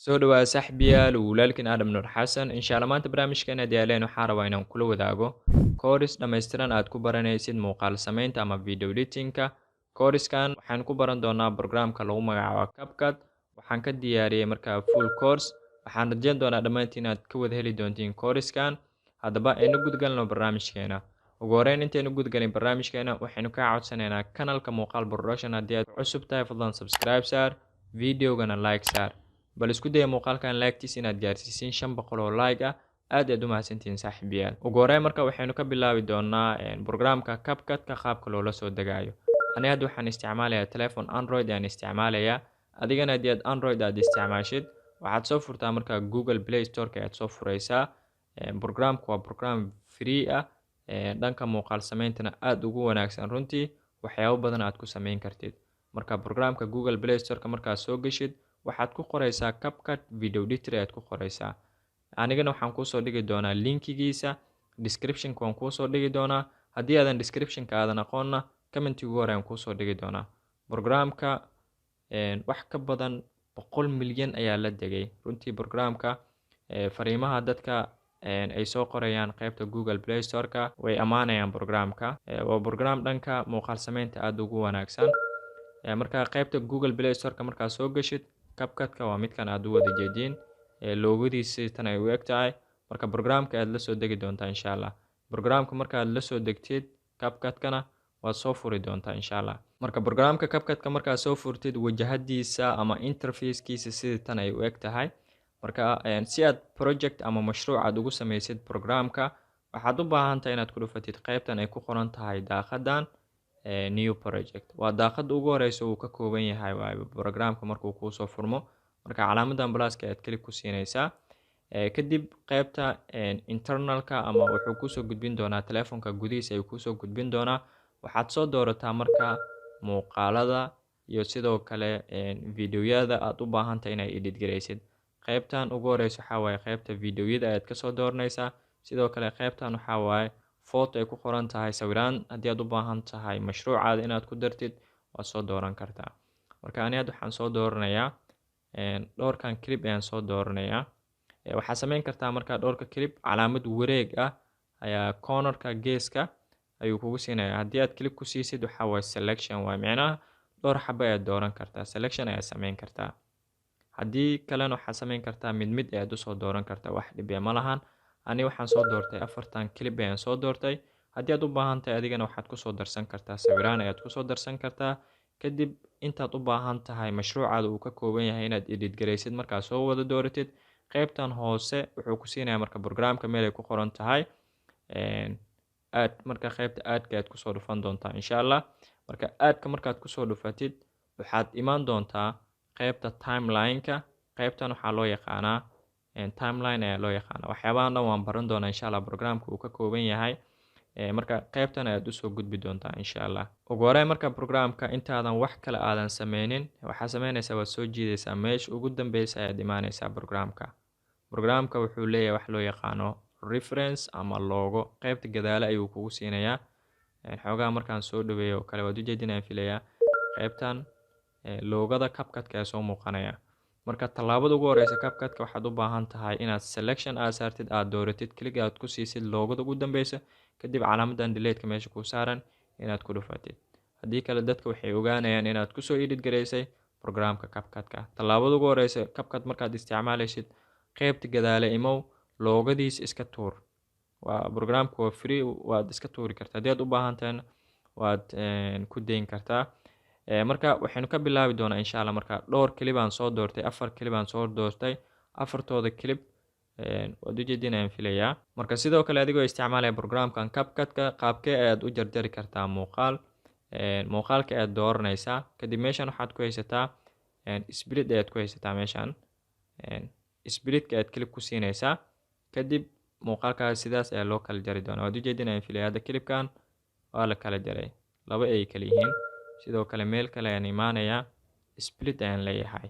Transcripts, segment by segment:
Soo dhawaada, saaxiibayaal. Walaalkiin Aadam Nuur Xasan. Insha Allah maanta barnaamijkeena diyaaleen waxaan rabaa inaan kula wadaago course dhammaystiran aad ku baranaysid muuqaal samaynta ama video editing-ka. Course-kan waxaan ku baran doonaa programka lagu magacaabo CapCut. Waxaan ka diyaariyey markaa full course. Waxaan rajeyn doonaa dhammaantiin inaad ka wada heli doontiin course-kan. Haddaba aynu gudgalno barnaamijkeena. Ugu horeyn, intaynu gudgalin barnaamijkeena, waxaynu kaa codsanaynaa kanalka Muuqaal Production. Haddii aad cusub tahay, fadlan subscribe saar, videogana like saar. Bal isku daya muuqaalkan like-tiis inaad gaarsiisiin 500 oo like ah. Aad aad u mahadsantihiin, saaxiibayaal. Ugu horeyn marka waxaynu ka bilaabi doonaa programka CapCut-ka qaabka loola soo degaayo. Ani hadda waxaan isticmaalayaa telephone Android ayaan isticmaalayaa. Adigana haddii aad Android aad isticmaashid, waxaad soo furtaa marka Google Play Store-ka ayaad soo fureysaa. Programku waa program free ah, dhanka muuqaal sameyntana aad ugu wanaagsan. Runtii waxyaabo badan aad ku sameyn kartid. Marka programka Google Play Store-ka markaad soo geshid, waxaad ku qoreysaa CapCut video editor ayaad ku qoreysaa. Anigana waxaan kuusoo dhigi doonaa linkigiisa descriptionka, waan kuusoo dhigi doonaa. Haddii aadan descriptionka aadan aqoonna, commentiga ugu hore ayaan kuusoo dhigi doonaa. Programka wax ka badan 100 milyan ayaa la degay. Runtii programka fariimaha dadka ay soo qorayaan qeybta Google Play Store-ka way ammaanayaan programka. Waa program dhanka muuqaal sameynta aada ugu wanaagsan. Marka qeybta Google Play Store-ka markaad soo geshid, CapCut-ka waa midkan aad u wada jeediin, logo-diisi tan ay u eg tahay. Marka programka aad la soo degi doontaa, insha Allah. Programka markaad la soo degtid CapCut-kana, waad soo furi doontaa, insha Allah. Marka programka CapCut-ka markaad soo furtid, wajahadiisa ama interfacekiisa sidii tan ay u eg tahay. Marka si aad project ama mashruuc aad ugu sameysid programka, waxaad u baahan tahay inaad ku dhufatid qeybtan ay ku qoran tahay daaqadan "New Project". Waa daaqada ugu horeysa uu ka kooban yahay waay programka markuu kuusoo furmo. Marka calaamadan plus-ka ayaad click ku siinaysaa. Kadib qeybta internalka ama wuxuu kusoo gudbin doonaa telefonka gudihiisa ayuu kusoo gudbin doonaa. Waxaad soo doorataa marka muuqaalada iyo sidoo kale videoyada aad u baahantahay inaad edit garaysid. Qeybtan ugu horeysa waxaa waaye qeybta videoyada ayaad kasoo dooranaysaa. Sidoo kale qeybtan waxaa waaye "Photo" ay ku qoran tahay, sawiraan haddii aad u baahan tahay mashruucaada inaad ku dartid, waad soo dooran kartaa. Marka ani hadda waxaan soo dooranayaa dhowrkan clip ayaan soo dooranayaa. Waxaad sameyn kartaa marka dhowrka clip, calaamad wareeg ah ayaa cornerka geeska ayuu kugu siinaya. Haddii aad click ku siisid, waxaa waaye selection waay, micnaha dhowr xabo ayaad dooran kartaa, selection ayaad sameyn kartaa. Haddii kalena waxaad sameyn kartaa mid mid ayaad usoo dooran kartaa, wax dhibya ma lahan. Ani waxaan soo doortay afartan clip ayaan soo doortay. Haddii aad u baahan tahay, adigana waxaad kusoo darsan kartaa, sawiraan ayaad kusoo darsan kartaa. Kadib intaad u baahan tahay mashruucaada uu ka kooban yahay inaad edit garaysid, markaad soo wada dooratid, qeybtan hoose wuxuu ku siinayaa marka programka meel ay ku qoran tahay "Add". Marka qeybta add-ka ayaad kusoo dhufan doontaa, insha Allah. Marka add-ka markaad kusoo dhufatid, waxaad imaan doontaa qeybta timeline-ka. Qeybtan waxaa loo yaqaanaa timeline ayaa loo yaqaanaa. Waxyaabahan dhan waan baran doonaa, insha Allah, programka uu ka kooban yahay. Marka qeybtan ayaad usoo gudbi doontaa, insha Allah. Ugu horeyn marka programka intaadan wax kale aadan sameynin, waxaa sameynaysaa waad soo jiidaysaa, meesha ugu dambeysa ayaad imaaneysaa programka. Programka wuxuu leeyahay wax loo yaqaano reference ama logo. Qeybta gadaale ayuu kugu siinayaa. Xoogaha markaan soo dhaweeyo oo kale, waad ujeedinayaan filayaa, qeybtan logo-da CapCut-ka ayaa soo muuqanaya. Marka tallaabada ugu horeysa CapCut-ka, waxaad u baahan tahay inaad selection aad saartid, aad dooratid, click aad ku siisid logo-da ugu dambeysa. Kadib calaamadan delete-ka meesha ku saaran inaad ku dhufatid. Haddii kale dadka waxay ogaanayaan inaad kusoo edit garaysay programka CapCut-ka. Tallaabada ugu horeysa CapCut markaad isticmaaleysid, qeybta gadaale imow, logo-diisa iska tuur. Waa programka, waa free, waad iska tuuri kartaa. Haddii aad u baahan tahayna, waad ku dayn kartaa. Marka waxaynu ka bilaabi doonaa, insha Allah. Marka dhowr clip aan soo doortay, afar clip aan soo doortay. Afartooda clip waad ujeedin ayaan filayaa. Marka sidoo kale adigoo isticmaalaya programkan CapCut-ka, qaabkee ayaad u jarjari kartaa muuqaal? Muuqaalka ayaad dooranaysaa. Kadib meeshan waxaad ku haysataa "Split" ayaad ku haysataa. Meeshan split-ka ayaad click ku siinaysaa. Kadib muuqaalkaas sidaas ayaa loo kala jari doonaa. Waad ujeedin ayaan filaya, hadda clipkan waa la kala jaray, laba ay kala yihiin. Sidoo kale meel kale ayaan imaanayaa, split ayaan leeyahay.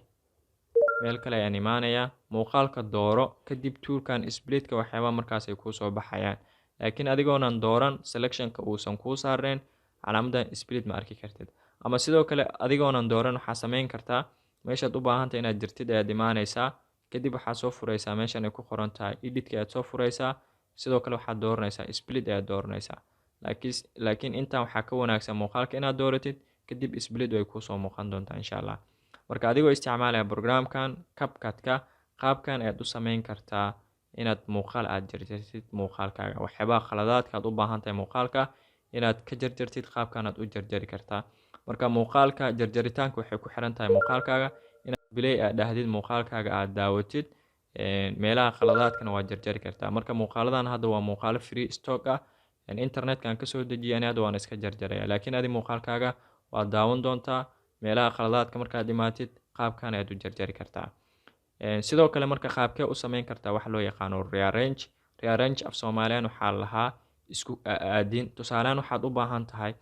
Meel kale ayaan imaanayaa, muuqaalka dooro, kadib toolkan splitka waxyaaba markaas ay kuusoo baxayaan. Laakiin adigoonan dooran, selectionka uusan kuu saarnayn, calaamadan split ma arki kartid. Ama sidoo kale adigoonan dooran, waxaa sameyn kartaa meeshaad u baahantay inaad jirtid ayaad imaanaysaa. Kadib waxaad soo fureysaa meeshan ay ku qoran tahay editka ayaad soo fureysaa. Sidoo kale waxaad dooranaysaa split ayaad dooranaysaa, laakiin intan waxaa ka wanaagsan muuqaalka inaad dooratid, kadib split way kuusoo muuqan doontaa, insha Allah. Marka adigoo isticmaalaya programkan CapCut-ka, qaabkan ayaad u sameyn kartaa inaad muuqaal aad jarjartid muuqaalkaaga. Waxyaabaha khaladaadka aad u baahan tahay muuqaalka inaad ka jarjartid, qaabkan aad u jarjari kartaa. Marka muuqaalka jarjaritaanka waxay ku xiran tahay muuqaalkaaga inaad play aad dhahdid, muuqaalkaaga aad daawatid, meelaha khaladaadkana waad jarjari kartaa. Marka muuqaaladan hadda waa muuqaalo free stock ah, internetkan kasoo dejiyay ani hadda, waan iska jarjaraya, laakiin adi muuqaalkaaga waad daawan doontaa. Meelaha khaladaadka markaad imaatid, qaabkan ayaad u jarjari kartaa. Sidoo kale marka qaabkee u sameyn kartaa waxa loo yaqaano rearrange? Rearrange af Soomaaliyan waxaa lahaa isku aadin. Tusaalehaan waxaad u baahan tahay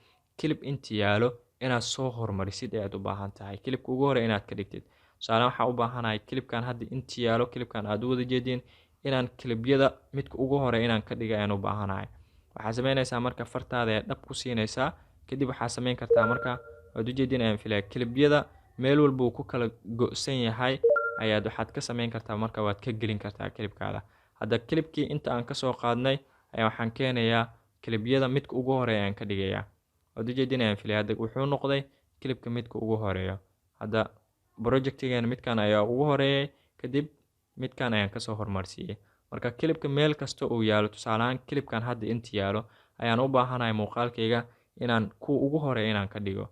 clip inta yaalo inaad soo hormarisid ayaad u baahan tahay, clipka ugu hore inaad ka dhigtid. Tusaalehaan waxaa u baahanahay clipkan hadda inta yaalo, clipkan aad u wada jeediin, inaan clipyada midka ugu hore inaan ka dhiga ayaan u baahanahay. Waxaa sameynaysaa marka fartaada ayaa dhab ku siinaysaa. Kadib waxaa sameyn kartaa marka, waad ujeedin ayaan filaya, clipyada meel walba uu ku kala go'san yahay ayaad waxaad ka sameyn kartaa, marka waad ka gelin kartaa clipkaada. Hadda clipkii inta aan kasoo qaadnay ayaa waxaan keenayaa clipyada midka ugu horeeya ayaan ka dhigayaa. Waad ujeedin ayaan filaya, hadda wuxuu noqday clipka midka ugu horeeyo. Hadda projectigeena midkan ayaa ugu horeeyay, kadib midkan ayaan kasoo hormarsiiyey. Marka clipka meel kasta uu yaalo, tusaaleahaan clipkan hadda inta yaalo ayaan u baahanahay muuqaalkayga inaan kuwa ugu horeeya inaan ka dhigo.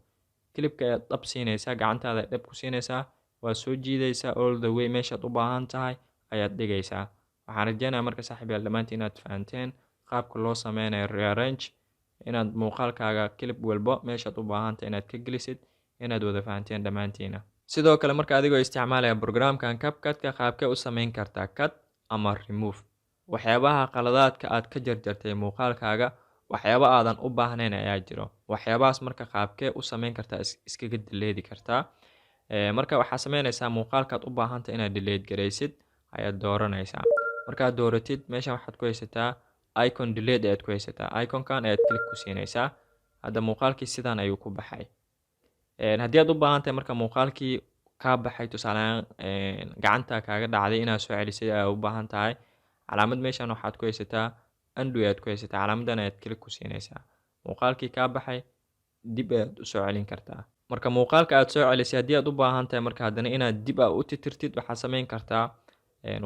Clipka ayaad dhab siinaysaa, gacantaada dhab ku siinaysaa, waad soo jiidaysaa all the way, meeshaad u baahan tahay ayaad dhigaysaa. Waxaan rajeynayaa marka, saaxiibayaal, dhammaantiin inaad fahanteen qaabka loo sameynayo rearrange, inaad muuqaalkaaga clip walba meeshaad u baahantahay inaad ka gelisid, inaad wada fahanteen dhammaantiina. Sidoo kale marka adigoo isticmaalaya programkan CapCut-ka, qaabkee u sameyn kartaa cut ama remove waxyaabaha qaladaadka aad ka jarjartay muuqaalkaaga? Waxyaabo aadan u baahnayn ayaa jiro. Waxyaabahaas marka qaabkee u sameyn kartaa, iskaga dileedi kartaa? Marka waxaa sameynaysaa muuqaalkaad u baahantay inaad delete garaysid ayaad dooranaysaa. Markaad dooratid, meeshan waxaad ku haysataa icon delete ayaad ku haysataa. Iconkan ayaad click ku siinaysaa. Hadda muuqaalkii sidan ayuu ku baxay. Haddii aad u baahan tahay marka muuqaalkii kaa baxay, tusaalehaan gacanta kaaga dhacday, inaad soo celisay aad u baahan tahay, calaamad meeshan waxaad ku haysataa undo ayaad ku haysataa. Calaamadan ayaad click ku siinaysaa. Muuqaalkii kaa baxay dib ayaad u soo celin kartaa. Marka muuqaalka aad soo celisay, haddii aad u baahan tahay marka haddana inaad dib a u titirtid, waxaad sameyn kartaa,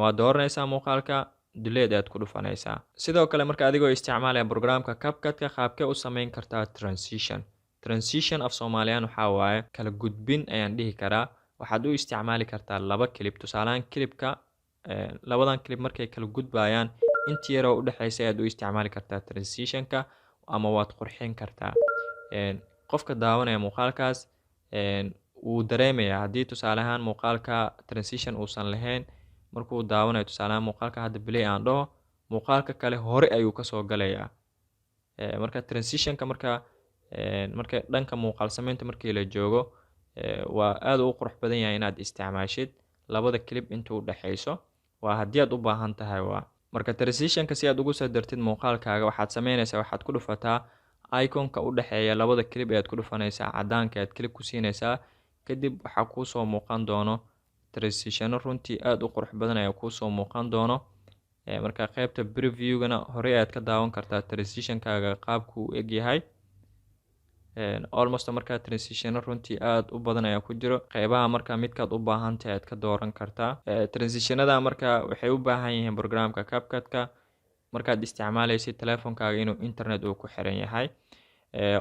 waad dooranaysaa muuqaalka, delete ayaad ku dhufanaysaa. Sidoo kale marka adigoo isticmaalaya programka CapCut-ka, qaabkee u sameyn kartaa transition? Transition af Soomaaliyan waxaa waaye kala gudbin ayaan dhihi karaa. Waxaad u isticmaali kartaa laba clip. Tusaalehaan clipka, labadan clip markay kala gudbayaan, inta yaroo udhexeysa ayaad u isticmaali kartaa transitionka ama waad qurxin kartaa. Qofka daawanaya muuqaalkaas wuu dareemayaa haddii tusaale ahaan muuqaalka transition uusan lahayn. Markuu daawanayo, tusaale ahaan muuqaalka hadda play aan dhaho, muuqaalka kale hore ayuu kasoo galayaa. Marka transitionka marka dhanka muuqaal sameynta markii la joogo, waa aad u qurux badan yahay inaad isticmaashid labada clip inta u dhexeyso, waa haddii aad u baahan tahay. Waa marka transitionka si aad ugu soo dartid muuqaalkaaga, waxaad sameynaysaa, waxaad ku dhufataa iconka u dhexeeya labada clip ayaad ku dhufanaysaa, cadaanka ayaad click ku siinaysaa. Kadib waxaa kuusoo muuqan doono transitiono runtii aad u qurux badan ayaa kuusoo muuqan doono. Marka qeybta previewgana horey ayaad ka daawan kartaa transitionkaaga qaabku u egyahay almost. Markaa transitiono runtii aad u badan ayaa ku jiro qeybaha. Marka midkaad u baahan tahay aad ka dooran kartaa. Transitionada marka waxay u baahan yihiin programka CapCut-ka markaad isticmaaleysid telefonkaaga inuu internet uu ku xiran yahay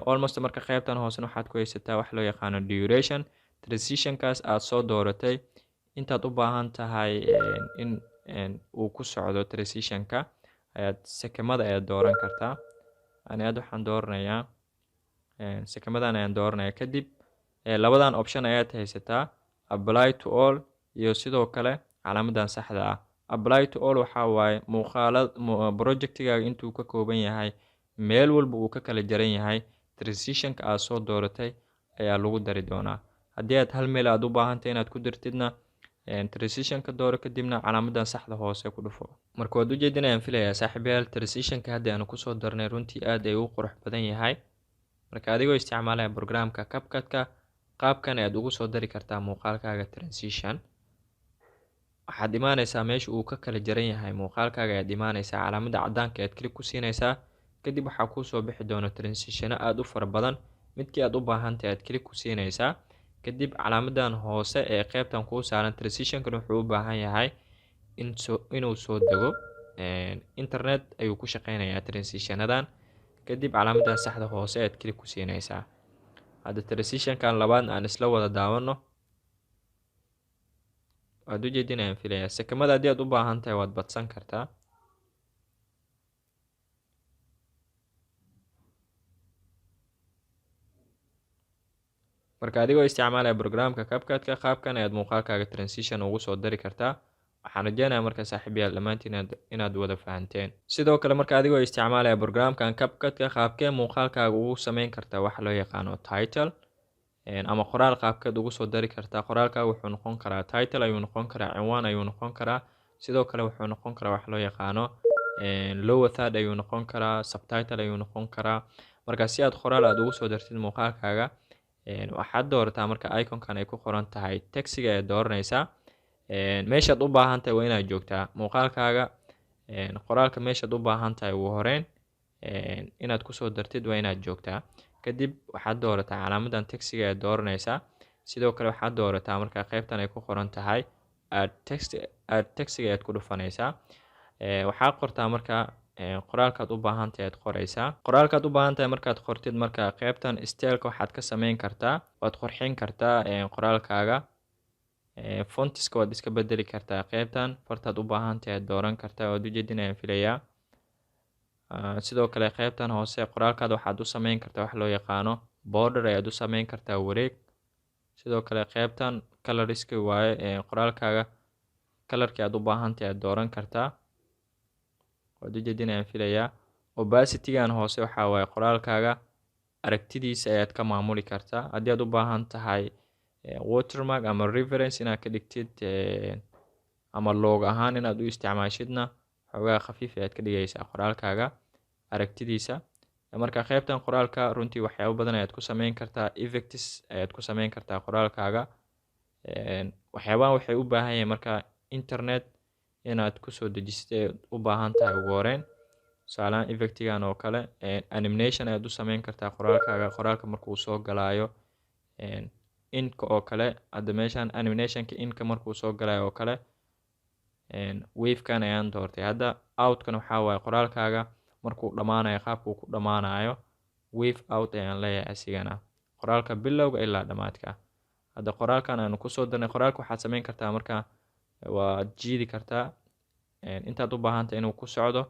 almost. Marka qeybtan hoosena waxaad ku haysataa wax loo yaqaano duration. Transitionkaas aad soo dooratay intaad u baahan tahay in uu ku socdo transitionka ayaad sekemada ayaad dooran kartaa. Ani aad waxaan dooranayaa sekemadan ayaan dooranaya. Kadib labadan option ayaad haysataa, apply to all iyo sidoo kale calaamadan saxda ah. Apply to all waxaa waaye muuqaala projectigaaga intuu ka kooban yahay, meel walba uu ka kala jaran yahay, transitionka aad soo dooratay ayaa lagu dari doonaa. Haddii aad hal meel aad u baahantay inaad ku dirtidna, transitionka dooro, kadibna calaamadan saxda hoose ku dhufo. Marka waad ujeedin ayaan filayaa, saaxiibayaal, transitionka hadda aanu kusoo darnay runtii aad ay u qurux badan yahay. Marka adigoo isticmaalaya programka CapCut-ka, qaabkan ayaad ugu soo dari kartaa muuqaalkaaga transition. Waxaad imaaneysaa meesha uu ka kala jaran yahay muuqaalkaaga ayaad imaaneysaa, calaamadda caddaanka ayaad click ku siinaysaa. Kadib waxaa kuusoo bixi doona transitiono aada u fara badan, midkii aad u baahantahay aad click ku siinaysaa. Kadib calaamadan hoose ee qeybtan kuu saaran transitionkan wuxuu u baahan yahay inuu soo dego, internet ayuu ku shaqeynayaa transitionadan. Kadib calaamadan saxda hoose ayaad click ku siinaysaa. Hadda transitionkan labaad aan isla wada daawano, waad ujeedin ayaan filayaa. Sekamada haddii aad u baahan tahay waad badsan kartaa. Marka adigoo isticmaalaya programka CapCut-ka, qaabkan ayaad muuqaalkaaga transition ugu soo dari kartaa. Waxaan rajeynayaa marka saaxiibayaal dhammaantiin inaad wada fahanteen. Sidoo kale marka adigoo isticmaalaya programkan CapCut-ka, qaabkee muuqaalkaaga ugu sameyn kartaa waxa loo yaqaano title ama qoraal, qaabkeed ugu soo dari kartaa. Qoraalkaaga wuxuu noqon karaa title ayuu noqon karaa, cinwaan ayuu noqon karaa, sidoo kale wuxuu noqon karaa wax loo yaqaano lower third ayuu noqon karaa, subtitle ayuu noqon karaa. Marka si aad qoraal aad ugu soo dartid muuqaalkaaga, waxaad doorataa marka iconkan ay ku qoran tahay texiga ayaad dooranaysaa. Meeshaad u baahan tahay waa inaad joogtaa muuqaalkaaga, qoraalka meeshaad u baahan tahay ugu horeyn inaad kusoo dartid waa inaad joogtaa. Kadib waxaad doorataa calaamadan texiga ayaad dooranaysaa. Sidoo kale waxaad doorataa marka qeybtan ay ku qoran tahay add text, add texiga ayaad ku dhufanaysaa. Waxaad qortaa marka qoraalkaad u baahan tahay ayaad qoraysaa. Qoraalkaad u baahan tahay markaad qortid, marka qeybtan styleka waxaad ka sameyn kartaa, waad qurxin kartaa qoraalkaaga. Fontiska waad iska bedeli kartaa, qeybtan fartaad u baahan tahay ayaad dooran kartaa, waad ujeedin ayaan filayaa. Sidoo kale qeybtan hoose qoraalkaada waxaad u sameyn kartaa wax loo yaqaano border ayaad u sameyn kartaa, wareeg. Sidoo kale qeybtan coloriska waaye, qoraalkaaga colorkii aad u baahan tahay ayaad dooran kartaa, waad ujeedin ayaan filayaa. Opacitygan hoose waxaa waaye qoraalkaaga aragtidiisa ayaad ka maamuli kartaa. Haddii aad u baahan tahay watermark ama reference inaad ka dhigtid ama logo ahaan inaad u isticmaashidna, xoogaa khafiif ayaad ka dhigaysaa qoraalkaaga aragtidiisa. Marka qeybtan qoraalka runtii waxyaabo badan ayaad ku sameyn kartaa, effects ayaad ku sameyn kartaa qoraalkaaga. Waxyaabahan waxay u baahan yihiin marka internet inaad kusoo dejisid ay u baahan tahay ugu horeyn. Tusaalahaan effectigan oo kale animation ayaad u sameyn kartaa qoraalkaaga, qoraalka markuu soo galaayo inka oo kale. Hadda meeshan animationka inka markuu soo galayo oo kale wavekan ayaan doortay. Hadda outkan waxaa waaye qoraalkaaga markuu dhammaanayo, qaabka uu ku dhammaanayo, wave out ayaan leeyahay asigana, qoraalka bilowga ilaa dhammaadka. Hadda qoraalkan aanu kusoo darnay, qoraalka waxaad sameyn kartaa marka waad jiidi kartaa intaad u baahantahay inuu ku socdo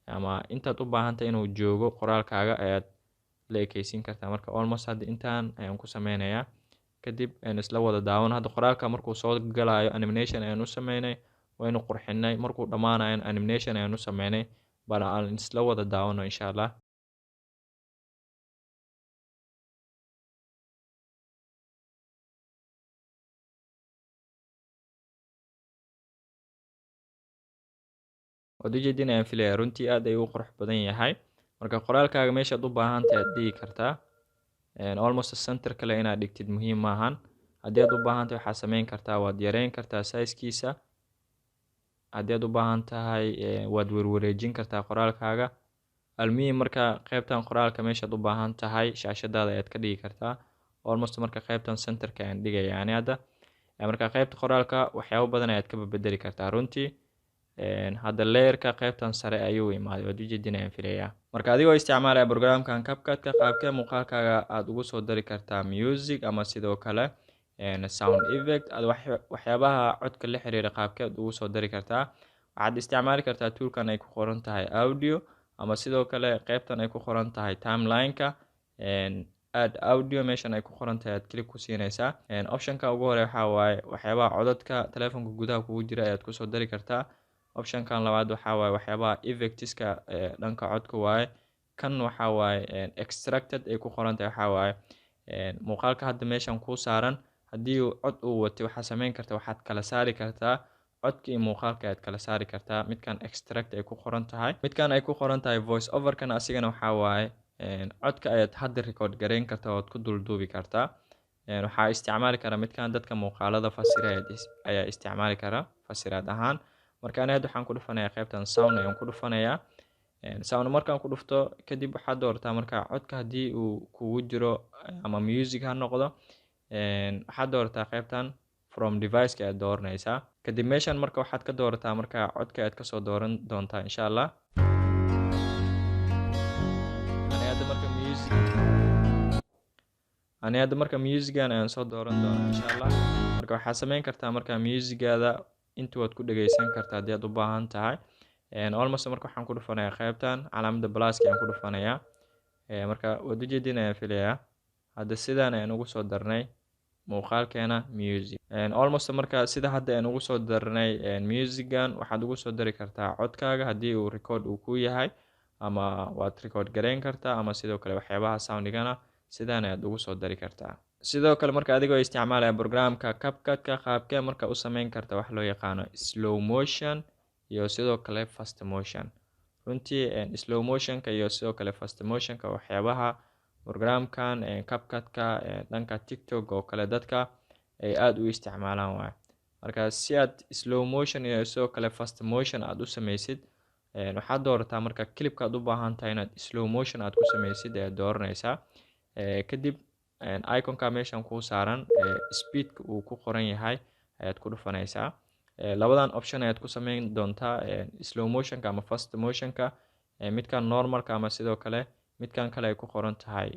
ama intaad u baahantahay inuu joogo qoraalkaaga ayaad la ekeysiin kartaa. Marka almost hadda intaan ayaan ku sameynayaa, kadib aynu isla wada daawan. Hadda qoraalka markuu soo galayo animation ayaan u sameynay, waynu qurxinay, markuu dhammaanayo animation ayaan u sameynay. Bal aan isla wada daawano insha Allah. Waad ujeedin ayaan filayaa, runtii aad ayuu u qurux badan yahay. Marka qoraalkaaga meeshaad u baahan tahay aad dhigi kartaa, almost center kale inaad dhigtid muhiim maahan. Haddii aad u baahan tahay waxaad sameyn kartaa, waad yareyn kartaa sizekiisa. Haddii aad u baahan tahay waad werwareejin kartaa qoraalkaaga. Almuhim marka qeybtan qoraalka meeshaad u baahan tahay shaashadaada ayaad ka dhigi kartaa. Almost marka qeybtan centerka ayaan dhigaya yani hadda. Marka qeybta qoraalka waxyaabo badan ayaad ka bedeli kartaa runtii. Hadda layerka qeybtan sare ayuu imaaday, waad ujeedin ayaan filayaa. Marka adigoo isticmaalaya programkan CapCut-ka, qaabkee muuqaalkaaga aad ugu soo dari kartaa music ama sidoo kale sound effect, aad waxyaabaha codka la xiriira qaabkee aad ugu soo dari kartaa? Waxaad isticmaali kartaa toolkan ay ku qoran tahay audio ama sidoo kale qeybtan ay ku qoran tahay timeline-ka, add audio meeshan ay ku qoran tahay aad click ku siinaysaa. Optionka ugu hore waxaa waaye waxyaabaha codadka telefoonka gudaha kugu jira ayaad kusoo dari kartaa. Optionkan labaad waxaa waaye waxyaabaha effectiska dhanka codka waaye. Kan waxaa waaye extracted ay ku qoran tahay, waxaa waaye muuqaalka hadda meeshan kuu saaran haddii uu cod uu watay, waxaad sameyn kartaa, waxaad kala saari kartaa codka iyo muuqaalka ayaad kala saari kartaa midkan extract ay ku qoran tahay. Midkan ay ku qoran tahay voice overkan asigana waxaa waaye codka ayaad hadda record gareyn kartaa, ood ku dulduubi kartaa. Waxaa isticmaali kara midkan dadka muuqaalada fasira ayaa isticmaali kara fasiraad ahaan. Marka aniga hadda waxaan ku dhufanayaa qaybtan sound ayaan ku dhufanayaa. Sound markaan ku dhufto kadib waxaad doorataa marka codka haddii uu kugu jiro ama music ha noqdo. Waxaad doorataa qaybtan from device ka ayaad dooranaysaa. Kadib meeshan marka waxaad ka doorataa marka codka ayaad kasoo dooran doontaa insha Allah. Ani hadda marka music-gan ayaan soo dooran doonaa insha Allah. Marka waxaad sameyn kartaa marka music-gaada inta waad ku dhageysan kartaa haddii aad u baahan tahay. Almost marka waxaan ku dhufanayaa qaybtan calaamadda plus-ka ayaan ku dhufanayaa. Marka waad ujeedin ayaan filayaa. Hadda sidaan ayaan ugu soo darnay muuqaalkeena music. Almost marka sida hadda ayaan ugu soo darnay music-gan waxaad ugu soo dari kartaa codkaaga haddii uu record uu ku yahay, ama waad record gareyn kartaa, ama sidoo kale waxyaabaha sound-igana sidaan ayaad ugu soo dari kartaa. Sidoo kale marka adigoo isticmaalaya programka CapCut-ka qaabkee marka u sameyn karta wax loo yaqaano slow motion iyo sidoo kale fast motion. Runtii slow motion-ka iyo sidoo kale fast motion-ka waxyaabaha programkan CapCut-ka dhanka TikTok oo kale dadka ay aad u isticmaalaan waay. Marka si aad slow motion iyo sidoo kale fast motion aad u sameysid, waxaad doorataa marka clip-ka aad u baahan tahay inaad slow motion aad ku sameysid ayaad dooranaysaa. Kadib icon-ka meeshan kuu saaran speed-ka uu ku qoran yahay ayaad ku dhufanaysaa. Labadan option ayaad ku sameyn doontaa slow motion-ka ama fast motion-ka, midkan normal-ka ama sidoo kale midkan kale ay ku qoran tahay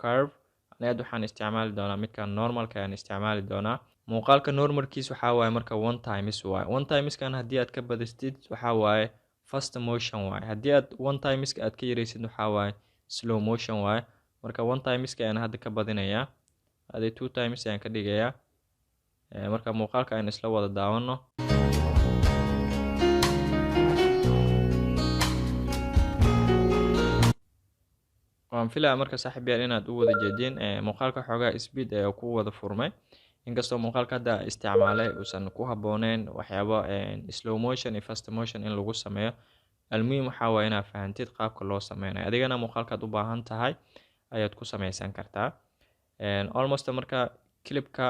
curve. Aniga hadda waxaan isticmaali doonaa midkan normal-ka ayaan isticmaali doonaa. Muuqaalka normalkiis waxaa waaye marka one times waaye. One times-kan haddii aad ka badistid waxaa waaye fast motion waaye. Haddii aad one times-ka aad ka yareysid waxaa waaye slow motion waaye. Marka one times-ka ayaan hadda ka badinayaa, hadii two times ayaan ka dhigayaa. Marka muuqaalka ayaan isla wada daawano. Waan filayaa marka saaxiibayaal inaad u wada jeedin. Muuqaalka xoogaa speed ayaa ku wada furmay, inkastoo muuqaalka hadda isticmaalay uusan ku habbooneyn waxyaabo slow motion iyo fast motion in lagu sameeyo. Almuhim waxaa waaye inaad fahantid qaabka loo sameynayo, adigana muuqaalkaad u baahan tahay ayaad ku sameysan kartaa. Almost marka clip-ka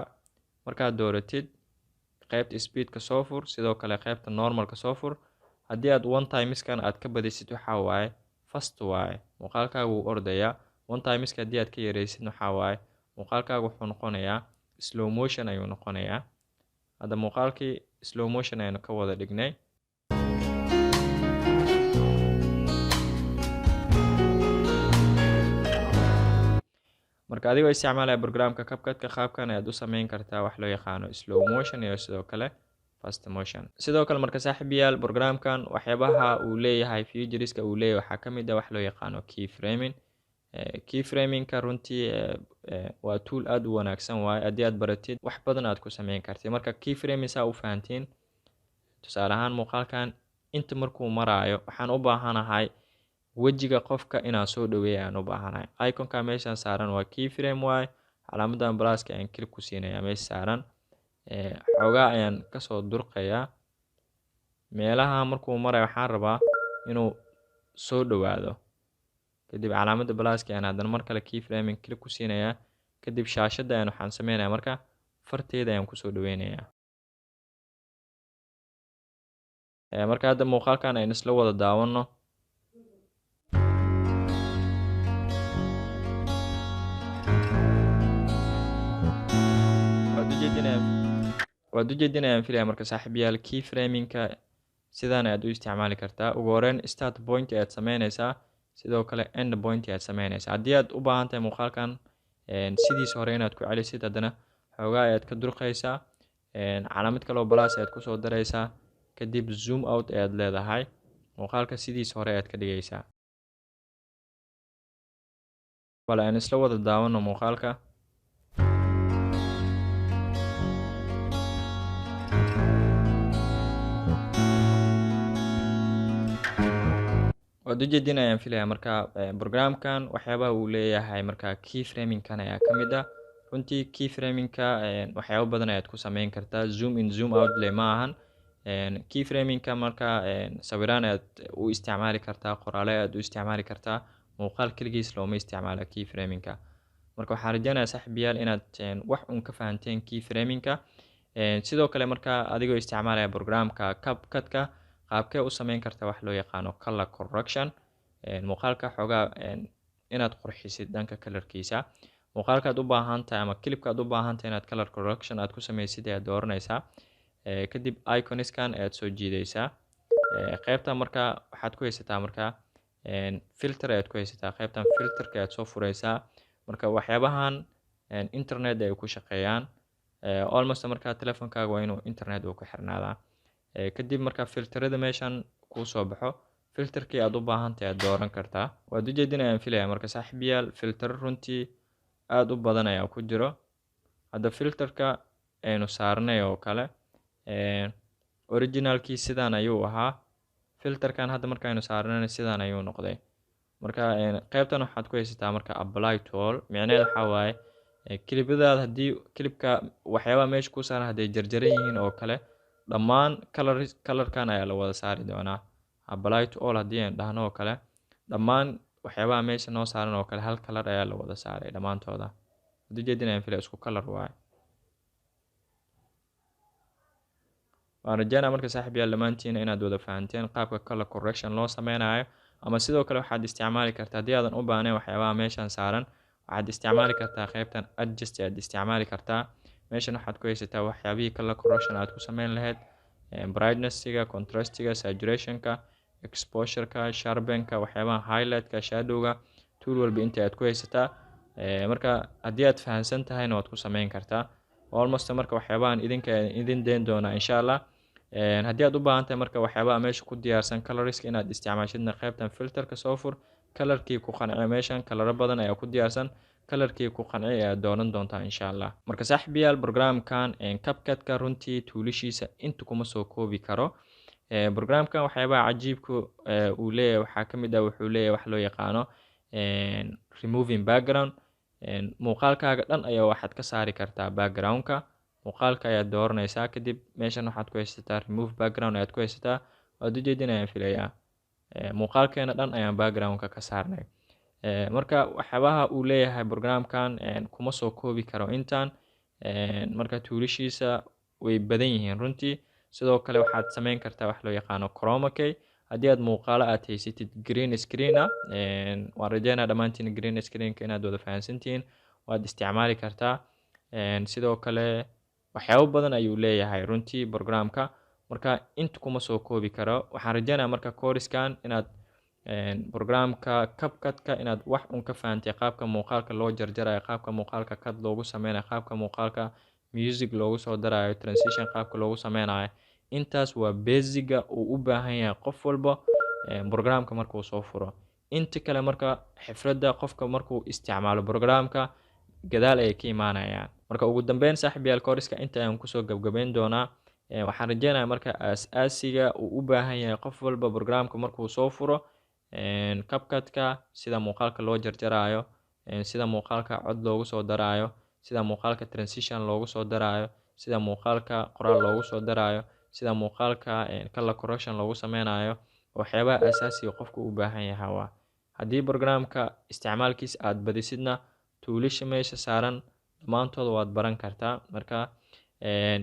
markaad dooratid qaybta speed-ka soo fur, sidoo kale qaybta normal-ka soo fur. Haddii aad one times-kan aad ka badisid waxaa waaye fast waaye, muuqaalkaaga wuu ordayaa. One times-ka haddii aad ka yareysid waxaa waaye muuqaalkaaga wuxuu noqonayaa slow motion ayuu noqonayaa. Hadda muuqaalkii slow motion ayaynu ka wada dhignay. Marka adigoo isticmaalaya programka CapCut-ka qaabkan ayaad u sameyn kartaa wax loo yaqaano slow motion iyo sidoo kale fast motion. Sidoo kale marka saaxiibayaal programkan waxyaabaha uu leeyahay features-ka uu leeyahay waxaa ka mid ah wax loo yaqaano keyframing. Keyframing-ka runtii waa tool aad u wanaagsan waaye, haddii aad baratid wax badan aad ku sameyn kartid. Marka keyframing saa u fahantiin, tusaale ahaan muuqaalkan inta markuu maraayo waxaan u baahanahay wejiga qofka inaan soo dhaweeyo ayaan u baahanahay. Icon-ka meeshan saaran waa keyframe waaye, calaamadan plus-ka ayaan click ku siinayaa meesha saaran. Xoogaa ayaan kasoo durqayaa meelaha markuu marayo, waxaan rabaa inuu soo dhawaado. Kadib calaamadda plus-ka ayaan haddana mar kale keyframing click ku siinayaa. Kadib shaashadda ayaan waxaan sameynayaa marka farteeda ayaan kusoo dhaweynayaa. Marka hadda muuqaalkan aynu isla wada daawano. Waad ujeedin ayaan filaya marka saaxiibayaal keyframing-ka sidaan ayaad u isticmaali kartaa. Ugu horeyn start point ayaad sameynaysaa, sidoo kale end point ayaad sameynaysaa. Haddii aad u baahan tahay muuqaalkan sidiisa hore inaad ku celisid, haddana xoogaa ayaad ka durqaysaa, calaamad kale oo plus ayaad kusoo daraysaa, kadib zoom out ayaad leedahay, muuqaalka sidiisa hore ayaad ka dhigaysaa. Bal aan isla wada daawano muuqaalka. Waad ujeedin ayaan filayaa marka programkan waxyaabaha uu leeyahay marka keyframing-kan ayaa ka mid ah. Runtii keyframing-ka waxyaabo badan ayaad ku sameyn kartaa, zoom in zoom out le ma ahan. Keyframing-ka marka sawiraan ayaad u isticmaali kartaa, qoraale ayaad u isticmaali kartaa, muuqaal keligiis looma isticmaalo keyframing-ka. Marka waxaan rajeynayaa, saaxiibayaal, inaad wax un ka fahanteen key framingka. Sidoo kale marka adigoo isticmaalaya programka CapCut-ka, qaabkee u sameyn karta wax loo yaqaano color correction? Muuqaalka xoogaa inaad qurxisid dhanka colorkiisa. Muuqaalkaad u baahan tahay ama clipka aad u baahan tahay inaad color correction aad ku sameysid ayaad dooranaysaa. Kadib iconiskan ayaad soo jiidaysaa. Qaybta marka waxaad ku haysataa marka filter ayaad ku haysataa. Qaybtan filterka ayaad soo fureysaa. Marka waxyaabahan internet ay ku shaqeeyaan almost. Marka telefonkaaga waa inuu internet uu ku xirnaadaa. Kadib marka filterada meeshan kuu soo baxo, filterkii aad u baahan tahay aad dooran kartaa. Waad ujeedin ayaan filaya. Marka, saaxiibayaal, filter runtii aada u badan ayaa ku jiro. Hadda filterka aynu saarnay oo kale, originalkii sidaan ayuu ahaa. Filterkan hadda markaaynu saarnayna sidaan ayuu noqday. Marka qaybtan waxaad ku haysataa marka apply to all. Micnaheed waxaa waaye, clipyadaada haddii clipka waxyaabaha meesha ku saaran hadday jarjaran yihiin oo kale, dhammaan color colorkan ayaa la wada saari doonaa. Apply to all haddii aan dhahno oo kale, dhammaan waxyaabaha meesha noo saaran oo kale hal color ayaa la wada saaray dhammaantooda. Waad ujeedin ayaan filaya, isku color waaye. Waan rajeynaya marka, saaxiib yaal, dhammaantiin inaad wada fahanteen qaabka color correction loo sameynayo. Ama sidoo kale waxaad isticmaali kartaa, haddii aadan u baahnayn waxyaabaha meeshan saaran, waxaad isticmaali kartaa qaybtan adjust aad isticmaali kartaa. Meeshan waxaad ku haysataa waxyaabihii color correction aad ku sameyn lahayd: brightnessiga, contrastiga, saturationka, exposureka, sharpenka, waxyaabaha highlightka, shadowga, tool walba inta aad ku haysataa. Marka haddii aad fahansan tahayna, waad ku sameyn kartaa almost. Marka waxyaabahan idinka idin dayn doonaa, insha Allah. Haddii aad u baahan tahay marka waxyaabaha meesha ku diyaarsan coloriska inaad isticmaashidna, qaybtan filterka soo fur. Colorkii ku qanciyo, meeshan coloro badan ayaa ku diyaarsan, colorkii ku qanciy ayaad dooran doontaa, insha Allah. Marka, saaxiibayaal, programkan CapCut-ka runtii toolashiisa inta kuma soo koobi karo. Programkan waxyaabaha cajiibka uu leeyahay waxaa ka mid ah, wuxuu leeyahay wax loo yaqaano removing background. Muuqaalkaaga dhan ayaa waxaad ka saari kartaa background-ka. Muuqaalka ayaad dooranaysaa, kadib meeshan waxaad ku haysataa remove background ayaad ku haysataa. Waad ujeedin ayaan filayaa, muuqaalkeena dhan ayaan background-ka ka saarnay. Marka waxyaabaha uu leeyahay programkan kuma soo koobi karo intan. Marka toolashiisa way badan yihiin runtii. Sidoo kale waxaad sameyn kartaa wax loo yaqaano chroma key haddii aad muuqaalo aad haysatid green screen ah. Waan rajeynaya dhammaantiin green screenka inaad wada fahansantihiin. Waad isticmaali kartaa. Sidoo kale waxyaabo badan ayuu leeyahay runtii programka. Marka inta kuma soo koobi karo. Waxaan rajeynaya marka kooriskan inaad programka CapCut-ka inaad wax un ka fahantay, qaabka muuqaalka loo jarjarayo, qaabka muuqaalka cut loogu sameynayo, qaabka muuqaalka music loogu soo darayo, transition qaabka loogu sameynayo. Intaas waa basiga uu u baahan yahay qof walba programka markuu soo furo. Inta kale marka xifradda qofka markuu isticmaalo programka gadaal ayay ka imaanayaan. Marka ugu dambeyn, saaxiibayaal, kooriska inta ayaan kusoo gabgabeyn doonaa. Waxaan rajeynayaa marka aas-aasiga uu u baahan yahay qof walba programka markuu soo furo CapCut-ka, sida muuqaalka loo jarjaraayo, sida muuqaalka cod loogu soo daraayo, sida muuqaalka transition loogu soo daraayo, sida muuqaalka qoraal loogu soo daraayo, sida muuqaalka color correction loogu sameynayo. Waxyaabaha asaasiga qofka u baahan yahay waa haddii programka isticmaalkiisa aad badisidna, toolasha meesha saaran dhammaantooda waad baran kartaa. Marka,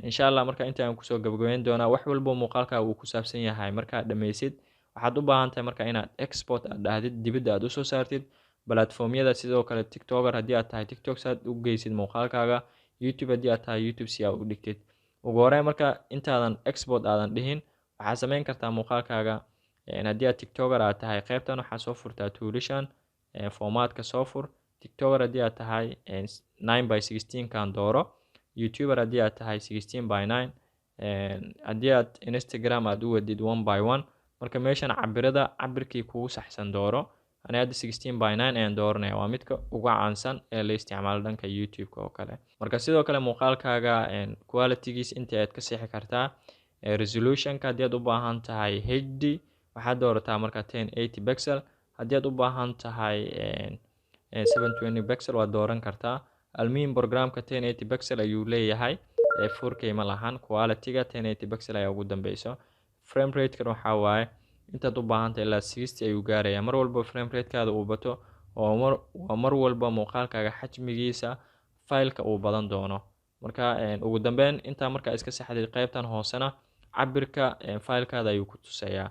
insha Allah, marka inta aan kusoo gabagabeyn doonaa. Wax walbo muuqaalka uu ku saabsan yahay markaad dhammaysid, waxaad u baahan tahay marka inaad export aad dhahdid, dibadda aad usoo saartid platformyada. Sidoo kale TikToker haddii aad tahay, TikTok saad u geysid muuqaalkaaga. YouTube haddii aad tahay, YouTube si aad u dhigtid. Ugu horeyn marka intaadan export aadan dhihin, waxaad sameyn kartaa muuqaalkaaga. Haddii aad TikToker aad tahay, qaybtan waxaa soo furtaa toolashan, formatka soo fur. TikToker haddii aad tahay, 9:16 kan dooro. YouTuber haddii aad tahay, 16:9. Haddii aad Instagram aad u wadid, 1:1. Marka meeshan cabirada cabirkii kugu saxsan dooro. Ani hadda 16:9 ayaan dooranaya, waa midka ugu caansan ee la isticmaalo dhanka YouTube-ka oo kale. Marka sidoo kale muuqaalkaaga qualitygiis inta aad ka sixi kartaa. Resolutionka haddii aad u baahan tahay HD, waxaad doorataa marka 1080 pixel. Haddii aad u baahan tahay 720 pixel, waad dooran kartaa. Almuhim, programka 1080 pixel ayuu leeyahay, 4K ma lahan. Qualityga 1080 pixel ayaa ugu dambeyso. Frame rate-kan waxaa waaye intaad u baahantahay, ilaa 60 ayuu gaarayaa. Mar walba frame rate-kaada uu bato, Oo waa mar walba muuqaalkaaga xajmigiisa faylka uu badan doono. Marka ugu dambeyn, intaa markaa iska saxdid, qeybtan hoosena cabirka faylkaada ayuu ku tusayaa.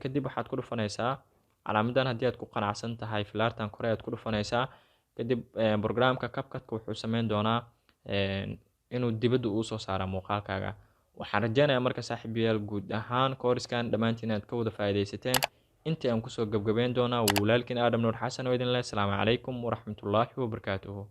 Kadib waxaad ku dhufanaysaa calaamadan. Haddii aad ku qanacsan tahay, filaartan kore ayaad ku dhufanaysaa. Kadib programka CapCutka wuxuu sameyn doonaa inuu dibadda uu soo saara muuqaalkaaga. Waxaan rajeynayaa marka, saaxiibayaal, guud ahaan kooriskan dhammaantiin inaad ka wada faa'iidaysateen. Intii aan kusoo gabgabeyn doonaa, walaalkiin Aadam Nuur Xasan oo idin leh asalaamu calaykum waraxmatullaahi wabarakaatuhu.